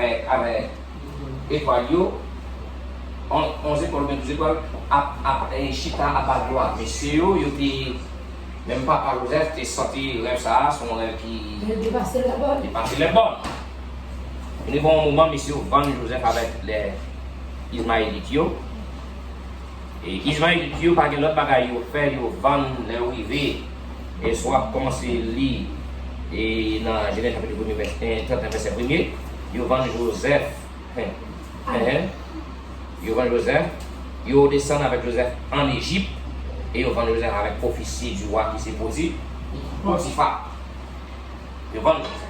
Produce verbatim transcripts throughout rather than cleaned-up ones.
avèk, avèk etwal yo, on, onz etwal oubyen douz etwal, ap, ap, e, chita aba glwa. Mesye yo, yo te, menm papa Jozèf te santi rèv sa a, se yon rèv ki Yo depase lèbòn. Depase lèbòn. Rive yon moman, mesye yo vann Jozèf avèk lè Izmayelit yo. E Izmayelit yo pa gen lòt bagay yo fè, yo vann lè yo rive. E si w ap kòmanse li, e nan Jenèz chapit premye, vèsè, trannteyen, vèsè premye, yo vann Jozèf. Hen, hen, hen. Yo vann Jozèf. Yo desann avèk Jozèf ann Ejip. E yo vann Jozèf avèk ofisye di wa ki se Poti-, Potifa. Yo vann Jozèf.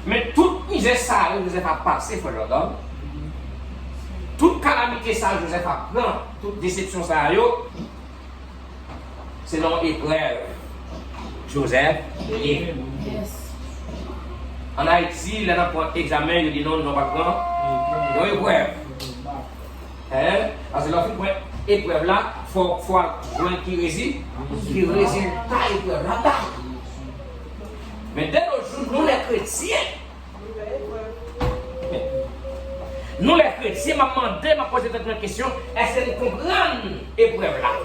Men tout mizè sa yo Jozèf ap pase, frè Jordan. Tout kalamite sa yo Jozèf ap pran, tout desepsyon sa yo, se nan yon eprèv Jozèf ye. Yes. Ann Ayiti, lè n ap pran egzamen, yo di nou, nou pral pran yon eprèv. Hein? Paske lè w fin pran eprèv la, fò, fò w al jwenn ki rezi-, ki rezilta eprèv la bay. Men de nos jours, nou lè kretyen, nou lè kretyen, m ap mande, m ap poze tèt mwen kesyon, èske n konprann eprèv la?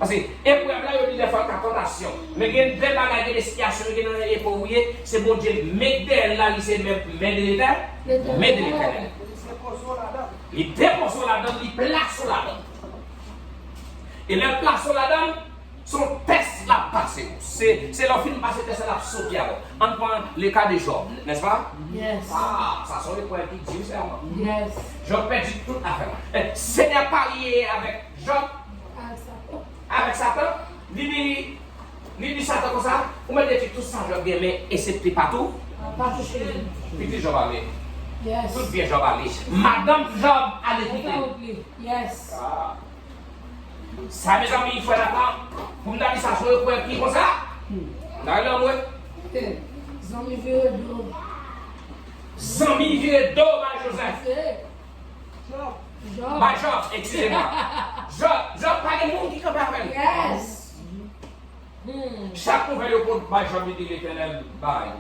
Paske eprèv la, yo di dèfwa l ka tantasyon. Men gen de bagay, gen de sitiyasyon, gen nan epòt ou ye, se Bondye met dèyè l la, li se men, men de Letè-, men de Letènèl. Li depoze w ladan l, li plase w ladan l. E lè l plase w ladan l, se yon tès l ap pase w. Se, se lè w fin pase tès la, l ap soti avè w. Ann pran le ka de Jòb, nèspa? Yes. Ah, sa se yon eprèv ki di, sèman. Yes. Jòb pèdi tout afè l. E Senyè parye avèk Jòb, avèk Satan, li di, li di Satan konsa, ou mèt detwi tout sa Jòb gen, men esepte pa tou, pa touche l. Pitit Jòb ale. Yes. Tout byen Jòb ale. Madanm Jòb ale kite l. Yes. Ah. Sa, mezanmi, frè Nathan, pou m ta di sa, se yon eprèv ki konsa. Nan lanmou. Zanmi vire do. Zanmi vire do bay Jozèf. Jòb. Bay Jòb, eskize mwen. Jòb, Jòb pa gen moun ki kanpe avè l. Yes. Hmm. Chak nouvèl yo pot bay Jòb, li di Letènèl bay.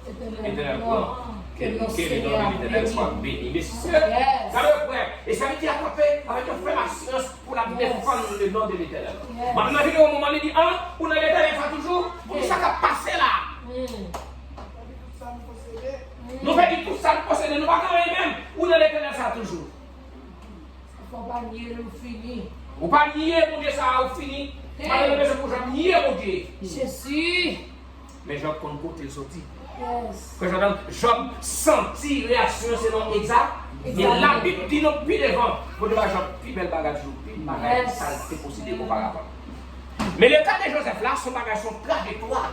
Letènèl pran. Ke, ke le nom de l'Éternel soit béni. Mesye, gade frè. E sa li di a kanpe avèk yon fèm asirans pou l ap defann le nom de l'Éternel. Yes. Madanm nan vin yon moman, li di, an, ou nan Letènèl sa toujou? Pou sa k ap pase la? Hmm. Nou pèdi tout sa nou posede, nou pa gen anyen menm. Ou nan Letènèl sa toujou. Fò w pa nye l, ou fini. Ou pa nye Bondye sa a, ou fini. Hey. Malere mesye pou Jòb nye Bondye. Jezi. Men Jòb konn kote l soti. Yes. Frè Jòb, Jòb santi reyaksyon se nan egza. E Labib di nou pi devan, Bondye ba Jòb pi bèl bagay toujou, pi bagay sa l te posede oparavan. Men le ka de Jozèf la, se yon bagay, se yon trajektwa.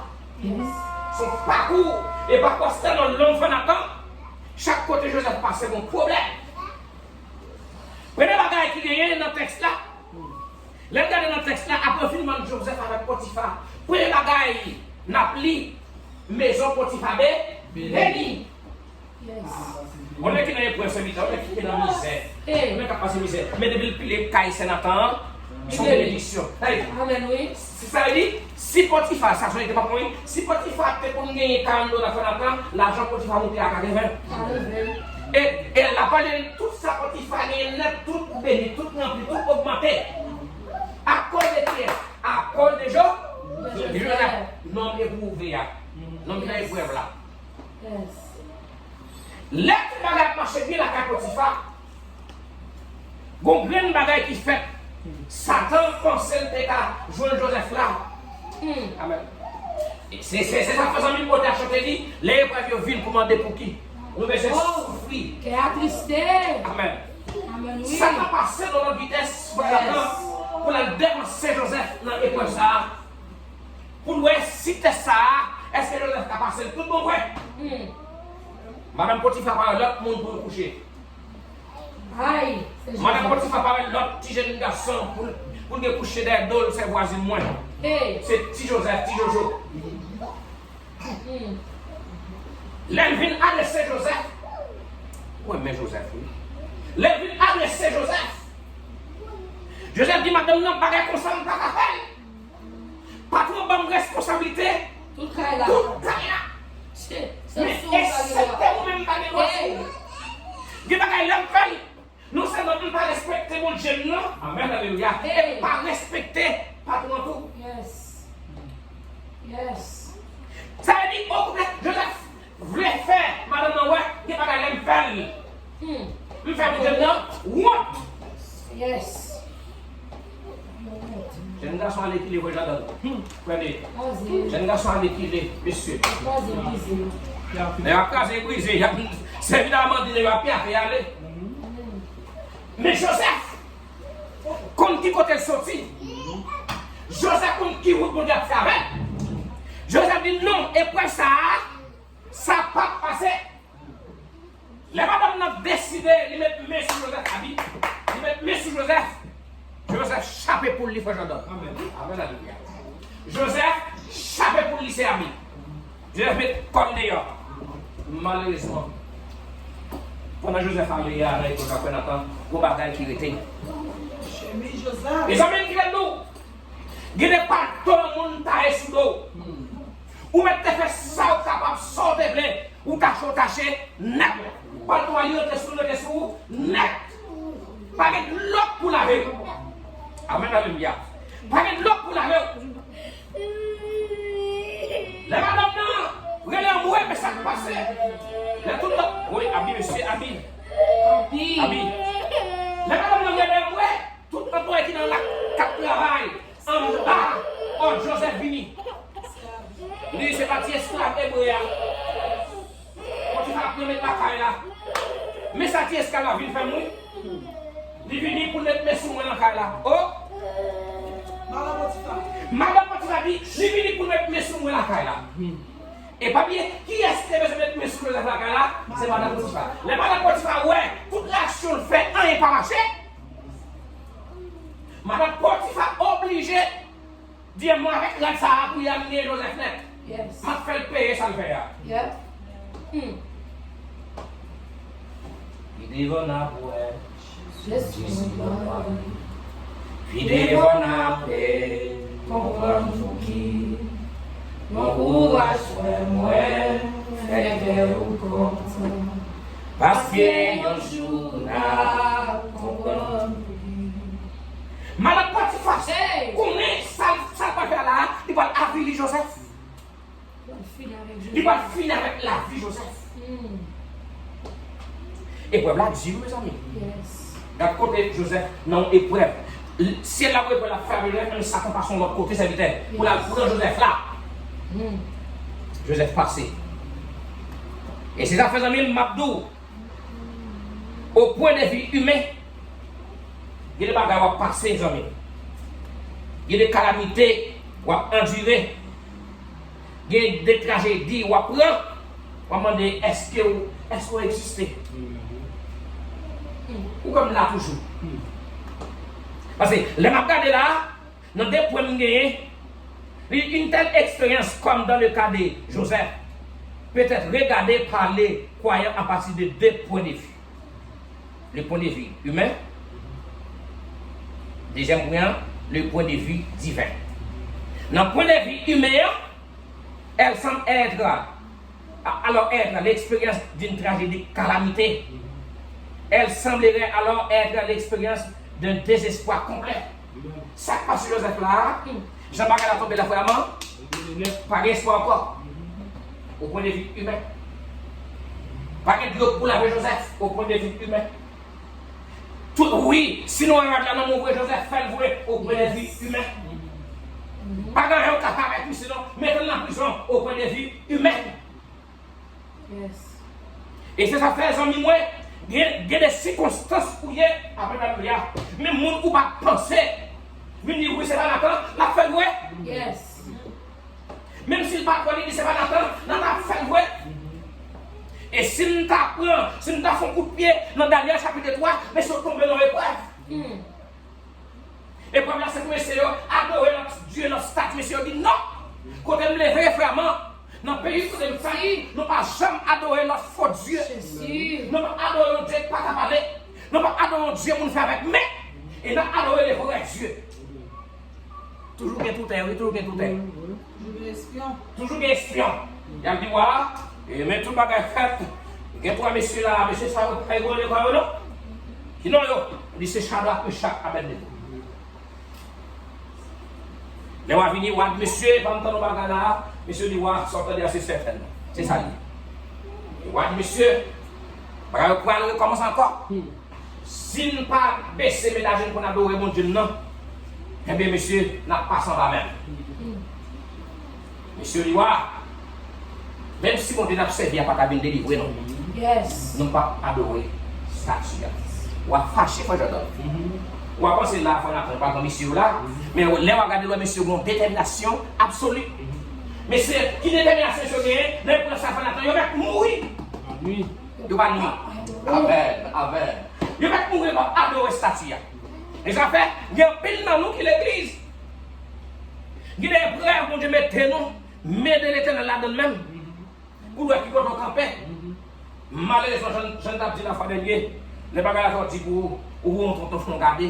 Yes. Se yon pakou. E pakou a se tèlman long, frè Nathan, chak kote Jozèf pase, gon pwoblèm. Premye bagay ki genyen nan tèks la, lè n gade nan tèks la, apre yo fin vann Jozèf avèk Potifa, premye bagay n ap li, mezon Potifa be-, beni. Yes. Yon nèg ki nan eprèv sèvitan, yon nèg ki nan mizè, yon nèg k ap pase mizè, men depi l pile kay sè Natan an, se yon benediksyon. Amèn, wi. Se sa li di, si Potifa, sa se yon egzanp mwen, si Potifa te konn genyen karant dola fè Natan, lajan Potifa moute a katreven. Katreven. E, e l ap pale tout sa Potifa genyen nèt, tout beni, tout ranpli, tout ogmante. Akoz de kiyès? Akoz de Jo-, Jozèf, nonm epwouve a, nonm ki nan eprèv la. Yes. Lè tout bagay ap mache byen lakay Potifa, gon grenn bagay ki fèt. Satan panse l te ka jwenn Jozèf la. Hmm. Amèn. E se, se, se sa k fè zanmi m pote a chante li, lè eprèv yo vin pou mande pouki. Nou bezwen soufri. Kè atriste. Amèn. Amèn, wi. Satan pase nan lòt vitès pou l al, pou l al devanse Jozèf nan eprèv sa a. Pou l wè si tès sa a, èske Jozèf ka pase l tout bon vre? Hmm. Madanm Potifa pa wè lòt moun pou l kouche. Ay, se Jozèf. Madanm Potifa pa wè lòt ti jèn gason pou l, pou l gen kouche dèyè do l, se vwazin mwen. Hey. Se ti Jozèf, ti Jojo. Hmm. Lè l vin adrese Jozèf, ou renmen Jozèf, wi. Lè l vin adrese Jozèf, Jozèf di madanm nan, bagay konsa m pa ka fè l. Patwon ban m responsablite tout kay la. Tout kay la. Mesye, se Men, sou ou pa gen dwa. Eksepte ou menm pa gen dwa sou ou. Gen bagay lè m fè l, non sèlman m pa respekte Bondye m nan, amèn, alelouya, e m pa respekte patwon an tou. Yes. Yes. Sa vle di, okontrè, Joseph vle fè madanm nan wè, gen bagay lè m fè l. Hmm. M fè Bondye m nan wont. Yes. Jèn gason ale kile vre Jòdàn. Hmm. Frè de. Jèn gason ale kile, mesye. Nèg ap kraze brize, y ap sèvi la mande nèg ap pyafe ale. Men Joseph konn ki kote l soti. Joseph konn ki wout Bondye ap fè avè l. Joseph di non, eprèv sa a, sa p ap pase. Lè madanm nan deside li met men sou Joseph Abi, li met men sou Joseph, Joseph chape poul li, frè Jòdàn. Amèn. Amèn, alelouya. Joseph chape poul li, sè Abi. Joseph met kò l deyò. Malerezman, pandan Joseph ale a nan epòk la, frè Nathan, gon bagay ki rete. Chemiz Joseph. Mezanmi, m kite n di w, gen de palto moun taye sou do w. Ou mèt te fè sa w kapab, sa w te vle, ou tache, w tache nèt. Palto a li rete sou, rete sou nèt. Pa gen dlo k pou lave w. Amèn, alelouya. Pa gen dlo k pou lave w. Lè madanm nan rele anmwe, men sa k pase. Lè tout nan, wi, Abi, mesye, Abi. Abi. Abi. Lè madanm nan rele anmwe, tout anplwaye ki nan la k ap travay anba òd Joseph vini. Li se pa ti esklav ebre a. Potifa ap met lakay la. Men sa ti esklav la vin fè m, wi. Li vini pou l met men sou mwen lakay la. O! Madan Potifa. Madan Potifa di, li vini pou l met men sou mwen lakay la. E pa bliye, kiyès ki te bezwen met men sou Joseph lakay la? Se madan Potifa. Lè madan Potifa wè tout aksyon l fè, anyen pa mache, madan Potifa oblije di, mwen avèk rad sa a, kounye a m gen Joseph nèt. Yes. M ap fè l peye sa l fè a. Yep. Hmm. Pi devan n ap wè. Jezi mwen pale. Pi devan n ap konprann pouki. Bon kouraj frè mwen, fè kè w kontan. Paske yon jou n ap konprann pouki. Madan Potifa konnen sa, sa l pral fè la, li pral avili Joseph. Li pral fini avèk lavi Joseph. Hmm. Eprèv la di wi, mezanmi. Yes. Gad kote Joseph nan yon eprèv. L-, syèl la voye pou l ap fè avè Joseph, men Satan pase yon lòt kote, sèvitè, pou l al pran Joseph la. Hmm. Joseph pase. E se sa fè, zanmi m, m ap di w, o pwen de vi imen, gen de bagay w ap pase, zanmi. Gen de kalamite w ap andire. Gen de trajedi w ap pran. W ap mande, èske w, èske w egziste? Ou kwè m la toujou? Paske lè m ap gade la, nan de pwen m genyen, une telle expérience comme dans le cas de Joseph peut être regardée par les croyants à partir de deux points de vue. Le point de vue humain, dezyèm pwen an, le point de vue divin. Nan pwen de vi imen an, elle semble être, alors être l'expérience d'une tragédie calamité. Elle semblerait alors être l'expérience d'un désespoir complet. Sa k pase Joseph la a, jan bagay la tonbe la, vrèman, pa gen espwa ankò. O pwen de vi imen. Pa gen dlo pou lave Joseph, o pwen de vi imen. Tout, wi, si nou wè rad la nan men w vre, Joseph, fè l vre, o pwen de vi imen. Pa gen anyen w ka fè avèk misye non, mete l nan prizon, o pwen de vi imen. Yes. E se sa fè, zanmi mwen, gen, gen de sikonstans ou ye, amen, alelouya. Men moun ou pa t panse, vin di, wi, se pa Nathan, l ap fè l vre. Yes. Menm si l pa kwè, li di, se pa Nathan, Nathan ap fè l vre. E si m ta pran, si m ta fè yon kout pye nan Danyèl chapit twa, mesye yo tonbe nan eprèv. Hmm. Eprèv la, se pou mesye yo adore lòt dye, lòt estati. Mesye yo di, non! Kote m leve, vrèman, nan peyi kote m fèt, nou pa janm adore lòt fo dye. Jezi. Nou pa adore yon dye ki pa ka pale. Nou pa adore yon dye moun fè avèk men. E n ap adore le vrè Dye. Toujou gen toutè, wi, toujou gen toutè. Toujou gen espyon. Toujou gen espyon. Y ap di, wa, E men tout bagay fèt. Gen twa mesye la, mesye sa yo pa egwande kò yo non. Ki non yo? Li se Chadrak, Mechak, Abèdnego. Lè w a vini, w a di, "Mesye, pa m tann yon bagay la, mesye di, wa, sa w tande a, se sètèn." Se sa li ye. W a di, "Mesye, bagay yo pral rekòmanse ankò. Si n pa bese medaj n pou n adore Bondye n nan, enben, mesye, n ap pase anba menm." Mesye di, "Wa, menm si Bondye n ap sèvi a pa ta vin delivre nou, nou p ap adore estati a." W a fache, frè Jòdàn. W a panse la, frè Natan, pa gen mesye yo la, men lè w a gade, w wè mesye yo gen yon detèminasyon absoli. Mesye, ki detèminasyon mesye yo genyen? Lè yo pran sa, frè Natan, yo mèt mouri. Yo pa ni. Amèn, amèn. Yo mèt mouri, yo p ap adore estati a. E sa fè, gen anpil nan nou ki legliz. Gen de eprèv Bondye mete nou, men de Letènèl ladan l menm. Pou l wè ki kote w kanpe. Malerezman, jan, jan n t ap di lafwa dènye, lè bagay la fè w di pou ou, ou wè yon tonton fè w gade.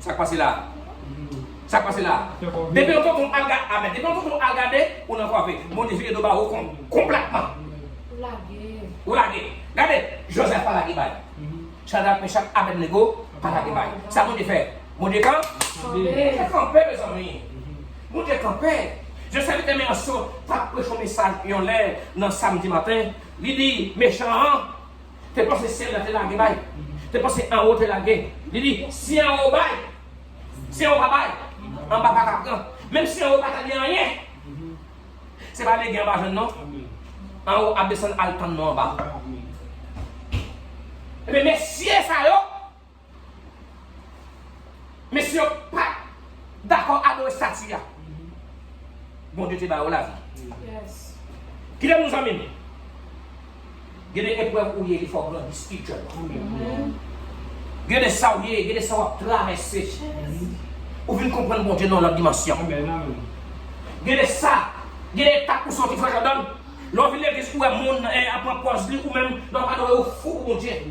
Sa k pase la? Sa k pase la? Depi yon tonton al gade, amèn. Depi yon tonton al gade, ou nan kòve. Bondye vire do ba ou kon-, konplètman. Ou lage. Ou lage. Gade, Jozèf pa lage bay. Chadrak, Mechak, Abèdnego pa lage bay. Sa Bondye fè? Bondye kan-, Bondye kanpe, mezanmi. Bondye kanpe. Joseph Emerson t ap preche yon mesaj yon lè nan samdi maten. Li di, mechan an te panse syèl la te lage bay. Te panse anwo te lage. Li di, si anwo bay, si anwo pa bay, anba pa ka pran. Menm si anwo pa ta gen anyen, se pa lege anba jwenn non. Anwo ap desann al tann nou anba. Ebyen, mesye sa yo, mesye yo pa dakò adore estati a. Bondye te ba yo lavi. Kite nou zanmi m. Gen de eprèv ou ye, li fè w grandi espirityèlman. Gen de sa ou ye, gen de sa w ap travèse. Ou vin konprann Bondye nan yon lòt dimansyon. Gen de sa, gen de etap ou soti, frè Jòdàn. Lè w vin legliz, ou wè moun nan, eh, ap pran pòz li, ou menm, lè w ap adore, ou fou pou Bondye.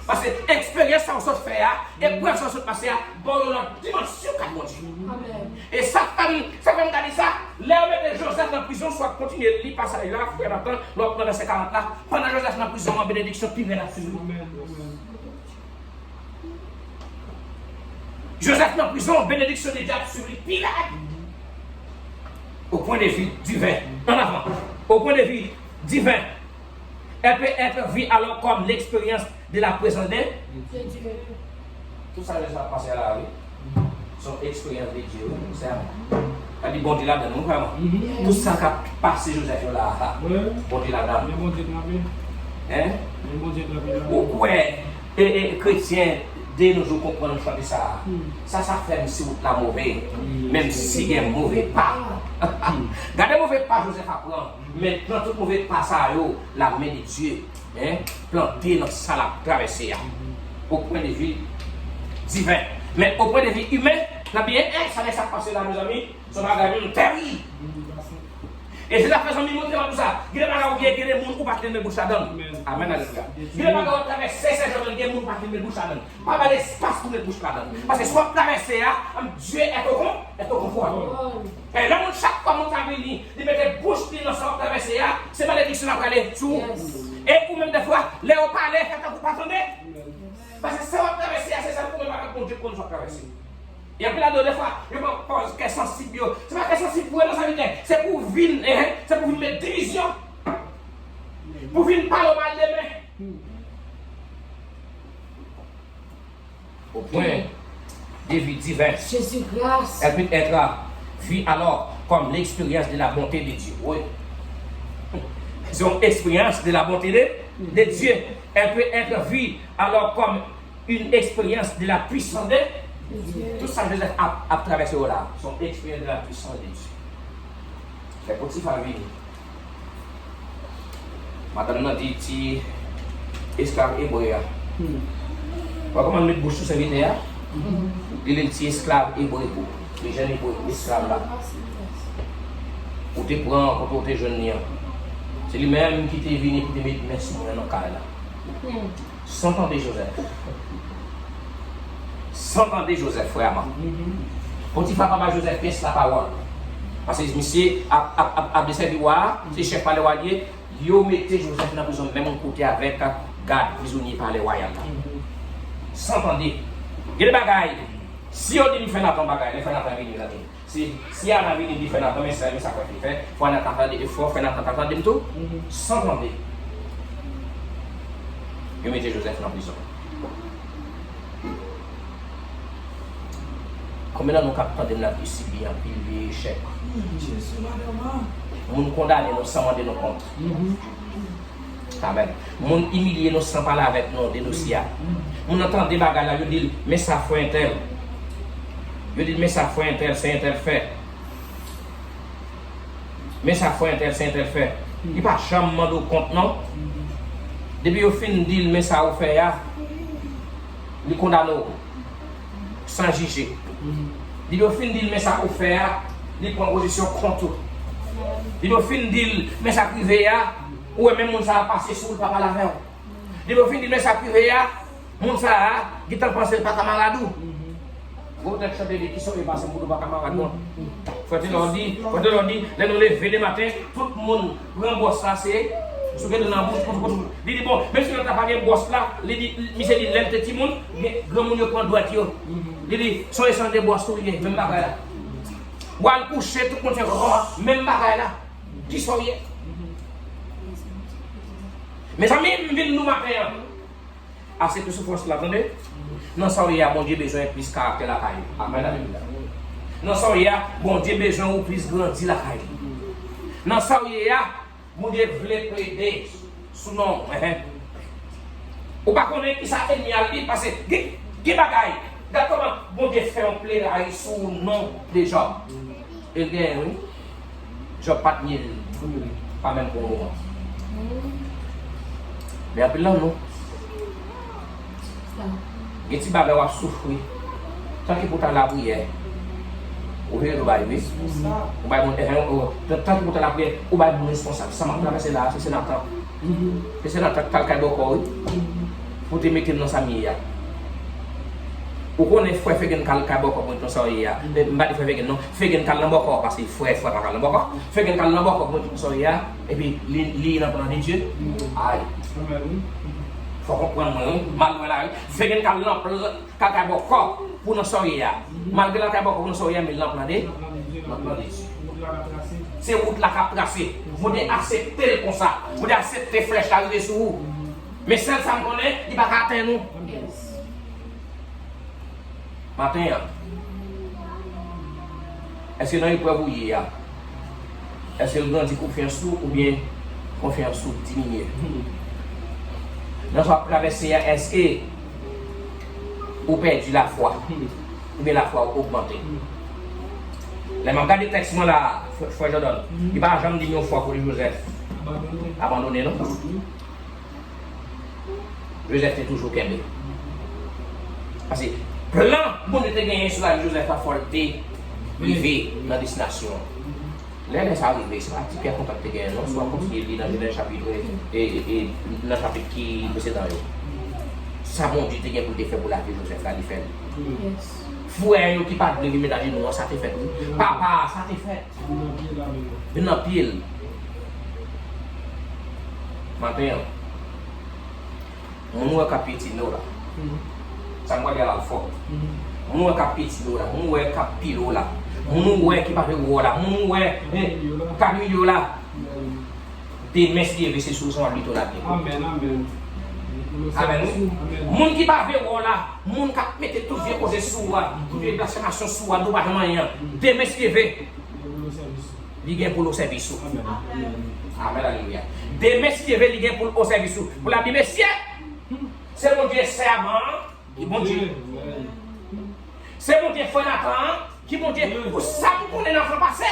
Paske eksperyans sa w sot fè a, eprèv sa w sot pase a, ba w yon lòt dimansyon kat Bondye. E sa fè m, sa fè m gade sa, lè yo mete Jozèf nan prizon, si w ap kontinye li pasaj la, frè Natan, lè w ap nan vèsè karant la, pandan Jozèf nan prizon an, benediksyon pi rèd ap swiv li. Jozèf nan prizon, benediksyon de Dye ap swiv li pi rèd. Au point de vue divin, en avant, au point de vue divin, elle peut être vue alors comme l'expérience de la présence de Dieu. Tout sa Jozèf ap pase a la, wi. Se yon eksperyans de Dye, wi, sè a. Sa di Bondye ladan l, wi, frè mwen. Tout sa k ap pase Jozèf yo la, Bondye ladan l. Hein? Ou kwè, e, e, kretyen de nos jours konprann chante sa a. Sa, sa fè m si wout la move, menm si gen move pa. Gade move pa Jozèf ap pran, men nan tout move pa sa yo, la men de Dye, hein, plante nan sa l ap travèse a. Au point de vue divin. Men au point de vue humain, n ap di, eh, eh, sa nèg sa ap pase la, mezanmi, se yon bagay, hmm, tèrib. E se sa fè zanmi montre m ap di sa. Gen de bagay ou ye, gen de moun ou pa kite met bouch ladan l. Amèn, alelouya. Gen de bagay w ap travèse, sè Jòdàn, gen moun ou pa kite met bouch ladan l. Pa ba l espas pou met bouch ladan l. Paske sa w ap travèse a, Dye est au con-, est au contrôle. E lè moun chak fwa moun sa vini, li mete bouch li nan sa w ap travèse a, se malediksyon l ap rale sou ou. E ou menm dèfwa, lè yo pale, fè tankou w pa tande. Paske sa w ap travèse a, se sèl ou menm avèk Bondye k konn sa w ap travèse. E anpil ladan yo dèfwa, yo pran pòz kè sansib yo. Se pa kè sansib pou yo nan sa vin fè. Se pou vin, eh, se pou vin met divizyon. Pou vin pale w mal demen. Au point de vue divin, Jésus, grâce, elle peut être vue alors comme l'expérience de la bonté de Dieu. Oui. C'est une expérience de la bonté de, de Dieu. Elle peut être vue alors comme une expérience de la puissance de Dieu. Tout sa Jozèf ap, ap travèse yo la, se yon eksperyans de la puissance de Dieu. Lè Potifa vini, madanm nan di ti esklav ebre a, "Ou wè kòman l met bouch sou sèvitè a?" Li rele l ti esklav ebre pou, le jeune hébreu, esklav la. Ou te pran kote ou te jwenn li an. Se li menm ki te vini pou te met men sou mwen nan kay la. San tande Jozèf. San tande Jozèf, frè mwen. Potifa pa bay Jozèf pyès lapawòl. Paske misye ap, ap, ap, ap desèvi wa a, se chèf palè wa l ye, Yo mete Jozèf nan prizon menm kote avèk gad prizonye palè wayal la. San tande. Gen de bagay, si yo di m fè Natan bagay, lè fè Natan vini, mezanmi. Si, si Ana vini di fè Natan, men sa, men sa fò li fè, fò Natan tande, fò fè Natan ta tande m tou, san tande. Yo mete Jozèf nan prizon. Konbyen nan nou k ap tande m la ki sibi anpil vye echèk? Jezi, madanm an. Moun kondane nou san mande nou kont. Amèn. Moun imilye nou san pale avèk nou de dosye a. Moun nan tande bagay la, yo di l, men sa frè entèl. Yo di l, men sa frè entèl, se entèl fè. Men sa frè entèl, se entèl fè. Li pa janm mande w kont non. Depi yo fin di l, men sa ou fè a, li kondane w san jije. Depi yo fin di l, men sa ou fè a, li pran pozisyon kont ou. Depi yo fin di l, men sa k rive a, ou wè menm moun sa a pase sou ou, li pa pale avè w. Depi yo fin di l, men sa k rive a, moun sa a gentan panse l pa kamarad ou. Gwo tèt chante di ki sòt e pase m pou nou pa kamarad non. Frè Telò di, frè Telò di, lè nou leve de maten, tout moun pran bwòs la, se sou gade nan bouch, kout, kout, kout. Li di, bon, menm si nan ta pa gen bwòs la, li di, misye di, lè l te timoun, gen, granmoun yo pran dwèt yo. Li di, se yon esanj de bwòs tou li ye, menm bagay la. W al kouche, tout moun fè, menm bagay la. Ki sa w ye? Mezanmi, m vin nou maten an. Aksepte soufrans la, tande. Nan sa w ye a, Bondye bezwen plis karaktè lakay ou. Amèn, alelouya. Nan sa w ye a, Bondye bezwen ou plis grandi lakay li. Nan sa w ye a, Bondye vle plede sou non w. Enhen. Ou pa konnen kisa ènmi a li, paske gen, gen bagay. Gad kòman Bondye fè yon pledari sou non de Jòb. E l genyen, wi. Jòb pa t nye l, pa menm pou yon moman. Men anpil nan nou, gen ti bagay w ap soufri. Tanki pou w ta lapriyè, ou vire do bay, wi. Ou bay moun, eh, eh, oh, tan-, tanki pou w ta lapriyè, ou bay moun responsab. Sa m ap travèse la a, se, se Senatan. Se Senatan k t al kay bòkò, wi. Pou te mete m nan sa m ye a. Ou konnen frè Fegen k al kay bòkò pou mete m sa w ye a. M pa di frè Fegen non. Fegen k al nan bòkò, paske frè, frè pa ka al nan bòkò. Fegen k al nan bòkò pou mete m sa w ye a. Epi li, li nan plan de Dye. Ay. Fò konprann mwen, wi. M al lwen la, wi. Fegen k al nan plan, k al kay bòkò pou nan sa w ye a. Malgre l al kay bòkò pou nan sa w ye a, men l nan plan de, nan plan de Dye. Se wout la k ap trase. Bondye aksepte l konsa. Bondye aksepte flèch la rive sou ou. Men sèl sa m konnen, li pa ka atenn ou. Maten an, èske nan eprèv ou ye a, èske l grandi konfyans ou oubyen konfyans ou diminye? Nan sa w ap travèse a, èske ou pèdi lafwa oubyen lafwa ou ogmante? Lè m ap gade tèks mwen la, frè, frè Jordan, li pa janm di m yon fwa kote Jozèf abandone non. Jozèf te toujou kenbe. Paske plan Bondye te genyen sou lavi Jozèf la, fò l te rive nan destinasyon an. Lè, lè sa rive, se pa ti kè kontan l te genyen non, si w ap kontinye li nan Jenèz chapit, e, e, e, nan chapit ki presedan yo. Sa Bondye te gen pou l te fè pou lavi Jozèf la, li fè l. Frè yo ki pa t vle vin met ajenou an, sa te fèt, wi. Papa, sa te fèt. Vin nan pye l. Maten an, moun ou wè k ap pyetine w la. Sa m pral di a la fò. Moun ou wè k ap pyetine w la, moun ou wè k ap pile w la, moun ou wè ki pa vle wè w la, moun ou wè, eh, k ap imilye w la. Demen, si Dye vle, se sou ou sa w ap lite w la byen. Amèn, amèn. Amèn, wi. Moun ki pa vle wè w la, moun k ap mete tout vye koze sou ou a, tout vye blasfemasyon sou ou a, di w pa janm anyen an. Demen, si Dye vle, li gen pou l o sèvis ou. Amèn, alelouya. Demen, si Dye vle, li gen pou l o sèvis ou. Pou l ap di, mesye, se Bondye sèman an ki Bondye. Se Bondye frè Natan an ki Bondye. Pou sa m konnen Natan pase.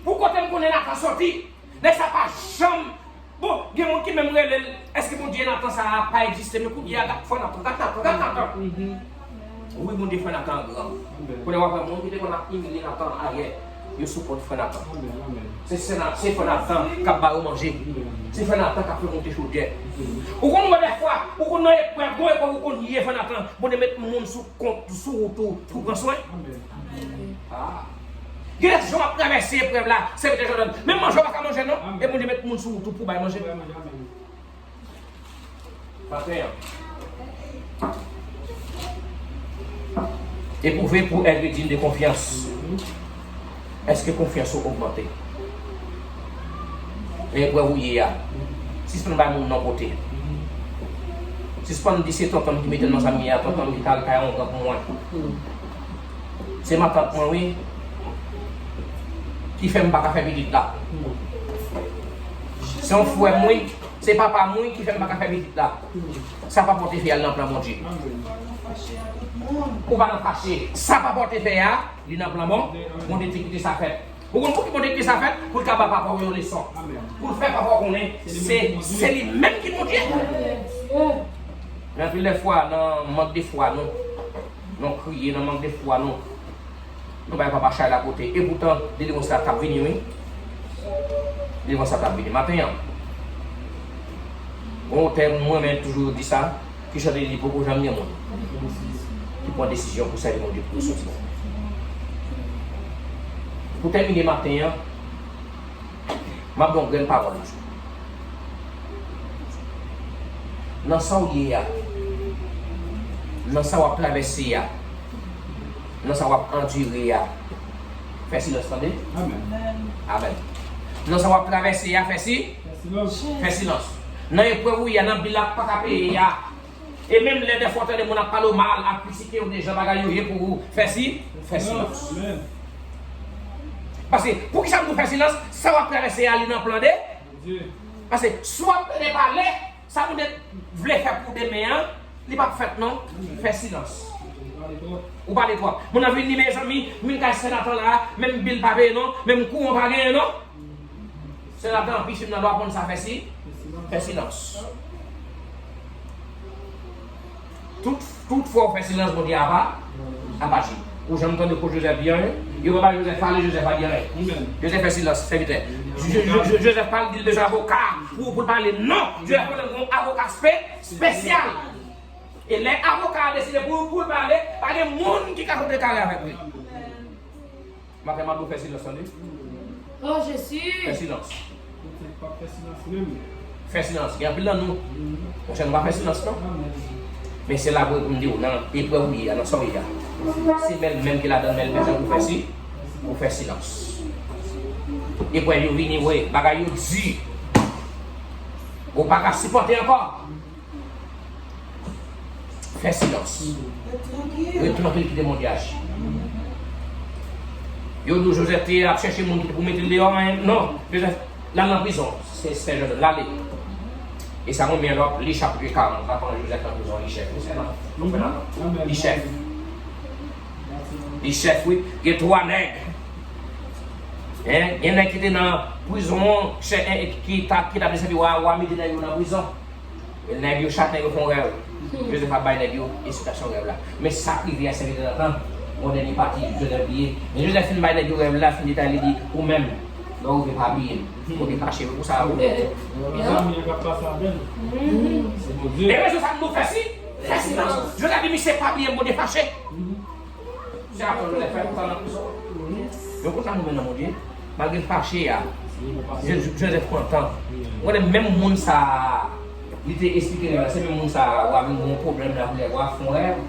Pou kote m konnen Natan soti. Nèg sa pa janm. Bon, gen moun ki menm rele l, èske Bondye Natan sa a pa egziste? Men kounye a, gad frè Natan, gad Natan, gad Natan. Wi, Bondye frè Natan an gran. Kounye a w ap wè moun ki te konn ap imilye Natan ayè, yo sou kont frè Natan. Se, se, se frè Natan k ap ba yo manje. Se frè Natan k ap fè monte chodyè. Ou konn wè dèfwa, ou konn nan eprèv, gon eprèv ou konn ye frè Natan, Bondye met moun sou kont, sou wout ou, pou pran swen. Ah. Gen lè jan w ap travèse eprèv la, sèvitè Jordan, menm manje w pa ka manje non. E Bondye met moun sou wout ou pou bay manje. Maten an. Epwouve pou èvre digne de konfyans. Èske konfyans ou ogmante? Nan eprèv ou ye a, sispann bay moun non kote. Sispann di se tonton m ki mete m nan sa m ye a, tonton m ki t al kay ongan pou mwen. Se matant mwen wi ki fè m pa ka fè pitit la. Se yon frè m wi, se papa m wi ki fè m pa ka fè pitit la. Sa pa pote fè al nan plan Bondye. Ou pa nan fache. Sa pa pote fè a, li nan plan bon. Bondye te kite sa fèt. Ou konn pouki Bondye kite sa fèt? Pou l ka ba papa w yon leson. Pou l fè papa w konnen se, se li menm ki Bondye. Men anpil de fwa, nan mank de fwa nou, nou kriye, nan mank de fwa nou, nou bay papa chay la kote. Epoutan, delivrans la t ap vini wi. Delivrans la t ap vini. Maten an, gon otè mwen menm toujou di sa, ki chante li poko janm gen moun ki pran desizyon pou sèvi Bondye pou yo soti. Pou tèmine maten an, m ap ba w yon grenn pawòl. Nan sa w ye a, nan sa w ap travèse a, nan sa w ap andire a, fè silans tande. Amèn. Amèn. Nan sa w ap travèse a, fè si, fè silans. Nan eprèv ou ye a, nan bil la pa ka peye a, e menm lè dèfwa w tande moun ap pale w mal, ap kritike w de jan bagay yo ye pou ou, fè si, fè silans. Paske, poukisa m di w fè silans? Sa w ap travèse a, li nan plan de Bondye. Paske, si w ap tande pale, sa Bondye vle fè pou demen an, li p ap fèt non. Fè silans. Ou pale twòp. Moun nan vin di, mezanmi, m vin kay senatè la, menm bil pa peye non, menm kouran pa genyen non. Senatè an pi fim nan lwa konn sa fè si, fè silans. Tout, tout fwa w fè silans, Bondye ap, ap aji. Ou janm tande kot Jozèf di anyen? Yo pa bay Jozèf pale, Jozèf pa di anyen. Jozèf fè silans, sèvitè. Jo- Jo- Jo- Jozèf pale, di l bezwen avoka pou, pou l pale. Non, Jozèf pran yon avoka spe- espesyal. E lè avoka a deside pou, pou l pale, pa gen moun ki ka kontre kare avèk li. Maten m ap di w fè silans tande. Oh, Jezi. Fè silans. Fè silans. Gen anpil nan nou. Monchè, nou pa fè silans non. Men se la vre pou m di w, nan eprèv ou ye a, nan sa w ye a, se mèl menm ki ladan l, mèl bezwen pou fè si, pou fè silans. Eprèv yo vini vre, bagay yo di. Ou pa ka sipòte ankò. Fè silans. Ret trankil, kite Bondye aji. Yo di w Jozèf te ap chèche moun ki te pou mete l deyò, men non, Jozèf, l al nan prizon. Se Sè Jòdàn, l ale. E sa mwen menm lè w ap li chapit karant, l ap pran Jozèf nan prizon, li chèf, wi, sè nan, nou fè nan, li chèf. Li chèf, wi. Gen twa nèg. Hein? Gen nèg ki te nan prizon an, chè- en, ki t ap, ki t ap sèvi wa, wa mete nèg yo nan prizon. E nèg yo, chak nèg yo fè yon rèv. Jozèf ap bay nèg yo esplikasyon rèv la. Men sa k rive a, sèvitè Nathan, yon dènye pati, Jozèf bliye. Men Jozèf fin bay nèg yo rèv la, fin detay, li di, ou menm, lè w rive pa bliye m. Ou te fache, pou sa a, ou. Mezanmi, yo ka pase avè l. Se Bondye. E rezon sa k nou fè si, fè silans. Jozèf di misye pa bliye m, Bondye fache. Se atò Jozèf fè kontan nan prizon. Yo kontan nou men nan Bondye. Malgre l fache a, Je- Jozèf kontan. Ou konnen menm moun sa a, li te esplike rèv la, se menm moun sa a, w ap vin gen yon pwoblèm la, pou lè w ap fè yon rèv.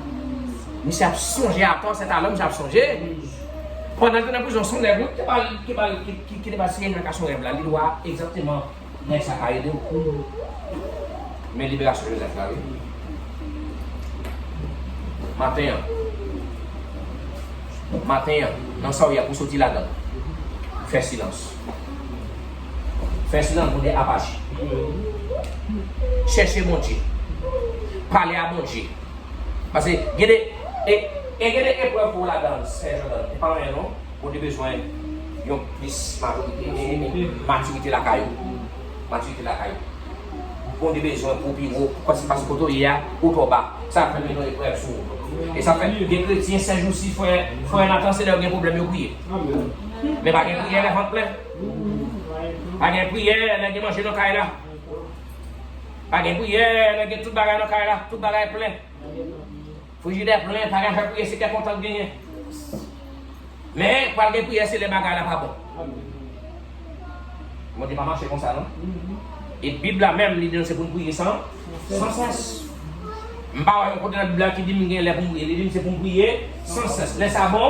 Misye ap sonje atò, se talè misye ap sonje. Pandan l te nan prizon, se yon nèg wi, ki te ba l, ki ba l, ki, ki, ki te ba l siy nan ka son rèv la, li di w egzakteman. Nèg sa ka ede w. Men liberasyon Jozèf la, wi. Maten an. Maten an, nan sa w ye a pou soti ladan l, fè silans. Fè silans, Bondye ap aji. Chèche Bondye. Pale a Bondye. Paske gen de, e, e gen de eprèv pou w ladan l, sè Jòdàn. E pa anyen non. Ou te bezwen yon plis majorite, e, e, matirite lakay ou. Matirite lakay ou. Ou te bezwen pou pi wo, paske, paske kote w ye a, ou twò ba. Sa ap fè l mete yon eprèv sou ou. E sa fè gen kretyen, sèjousi, frè, frè Nathan, se lè yo gen pwoblèm, yo priye. Men pa gen priyè lè vant plen. Pa gen priyè lè gen manje nan kay la. Pa gen priyè lè gen tout bagay nan kay la, tout bagay plen. Frijidè plen, pa gen fè priye, se kè kontan k genyen. Men, pral gen priyè, se lè bagay la pa bon. Bondye pa mache konsa, non. E Bib la menm, li di nou se pou n priye san, san sès. M pa wè yon kote nan Bib la ki di m gen lè pou m priye. Li di m se pou m priye san sès. Lè sa bon,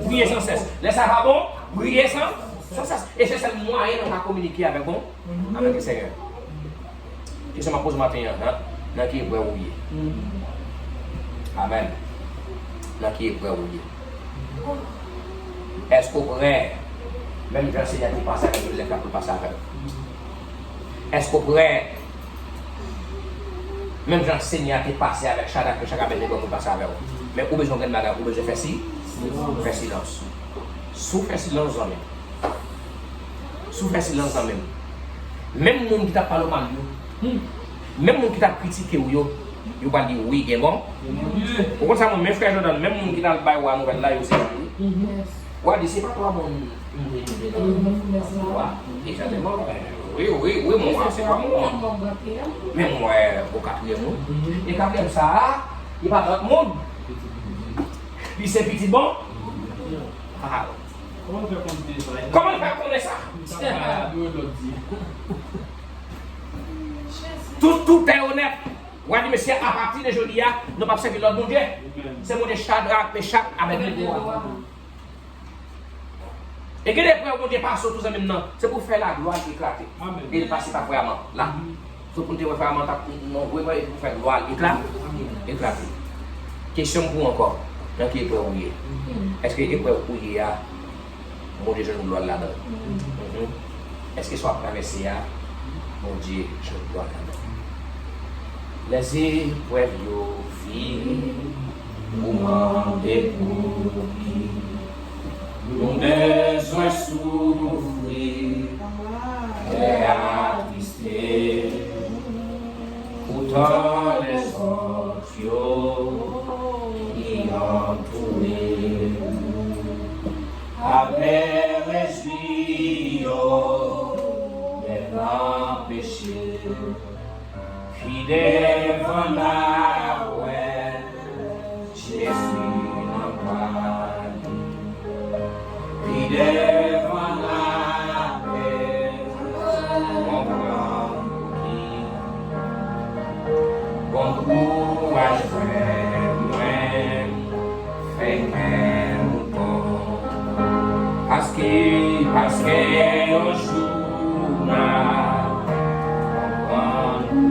priye san sès. Lè sa pa bon, priye san, san sès. E se sèl mwayen nou ka kominike avèk bon, avèk Senyè. Kesyon m ap poze maten an, nan, nan ki eprèv ou ye? Amèn. Nan ki eprèv ou ye? Èske w prè? Menm jan Senyè a te pase avèk Jozèf la pou l pase avè w. Èske w prè? Menm jan Senyè a te pase avèk Chadrak, Mechak, Abèdnego pou l pase avè w. Men ou bezwen yon grenn bagay, ou bezwen fè si, fè silans. Si w fè silans, zanmi m. Si w fè silans, zanmi m. Menm moun ki t ap pale w mal yo, menm moun ki t ap kritike w yo, yo pral di wi, gen bon. Ou konn sa, mwen, men frè Jordan, menm moun ki t al bay wa nouvèl la, yo se zanmi. Wa di se pa twa moun m te jije nan wa. Egzakteman. Wi, wi, wi, mwen wa, se twa moun. Men mwen wè o katriyèm moun. E katriyèm sa a, li pa lòt moun. Li se pitit bon. Ah. Kòman l fè konn de sa? Kòman l fè konnen sa? Sa pa yo lòt di. Tout, tout tè onèt. W a di, mesye, apati de jodi a, nou p ap sèvi lòt bondye. Se Bondye Chadrak, Mechak, Abèdnego a. E gen de prè Bondye pase w tou, zanmi m nan, se pou fè laglwa l eklate. E l pase pa vrèman la. Se pou n te wè vrèman t ap nan vre mwen, e pou fè glwa l ekla, eklate. Kesyon m pou ou ankò, nan ki eprèv ou ye? Èske eprèv ou ye a, Bondye jwenn glwa l ladan l? Èske sa w ap travèse a, Bondye jwenn glwa l ladan l? Lè zeprèv yo vini, ou mande pou ki nou bezwen soufri, kè atriste, poutan lèzòt yo ki antoure nou ap rejwi yo, men anpeche, pi devan n a wè Jezi nan glwa li. Pi devan n a wè, konprann pou ki. Bon kouraj, frè mwen, fè kè nou bon. Paske, paske yon jou n a konprann pou ki.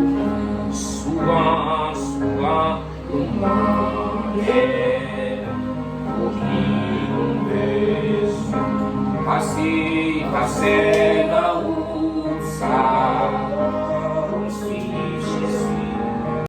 Souvan, souvan, nou mande pou ki nou bezwen pase, pase nan